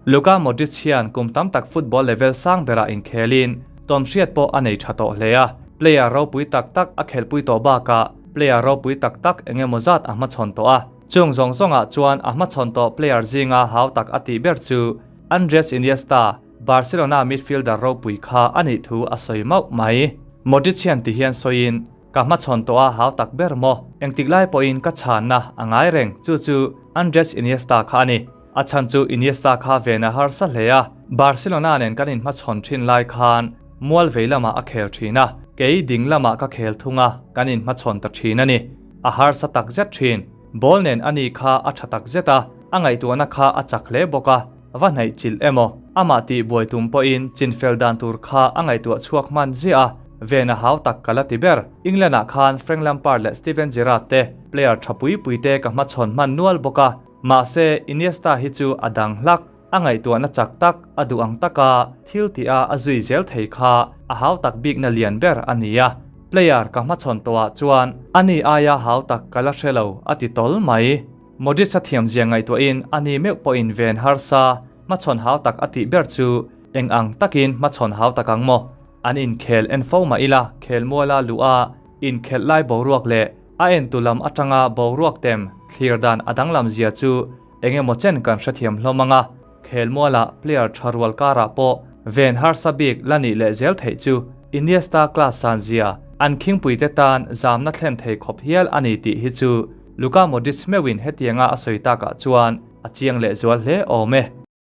Luka Modric hian kum tam tak football level sang berah inkhelin tawnhriat pawh a nei tha tawh hle a, player ropui tak tak a khelhpui tawh bakah player ropui tak tak eng emaw zat a hmachhawn tawh a. Chung zawng zawngah chuan a hmachhawn tawh player zinga hau tak a tih ber chu Andres Iniesta, Barcelona midfielder ropui kha a nih thu a sawi mauh mai. Modric hian ti hian sawiin, Ka hmachhawn tawh a hau tak ber maw? Engtik lai pawhin ka chhanna a ngai reng, chu chu Andres Iniesta kha a ni. A chhan chu Iniesta kha ven a harsa hle a, Barcelona nen kan inhmachhawn thin lai khan mual vei lamah a khel thin a, kei ding lamah ka khel thung a, kan inhmachhawn ta thin a ni. A harsa tak zet thin. Ball nen a ni kha a tha tak zet a, a ngaihtuahna kha a chak hle bawk a, va hnaih chilh emaw, amah tih buai tum pawhin chinfel dan tur kha a ngaihtuah chhuak hman ziah a, ven a hau tak ka la ti ber. England ah khan Frank Lampard leh Steven Gerrard te player tha pui pui te ka hmachhawn hman nual bawk a, mahse Iniesta hi chu a dang hlak, a ngaihtuahna chak tak, a duh ang taka thil tih a a zui zel thei kha a hau tak bikna lian ber a ni a, player ka hmachhawn tawhah chuan ani aia hau tak ka la hre lo a ti tawl mai. Modric a thiamzia ngaihtuahin a ni meuh pawhin ven harsa hmachhawn hau tak a tih ber chu eng ang takin hmachhawn hau tak ang maw? An inkhel en fo mah ila khelmuala luh a inkhelh lai boruak leh a entu lam atanga boruak tem thlir dan a danglam zia chu eng emaw chen kan hrethiam hlawm ang a, khelmuala player tha rual karah pawh ven harsa bik la nih leh zel theih chu Iniesta class san zia an khingpuite tan zamna thlen thei khawp hial a ni tih hi chu Luka Modric meuhin hetianga a sawi takah chuan a chiang lehzual hle awm e.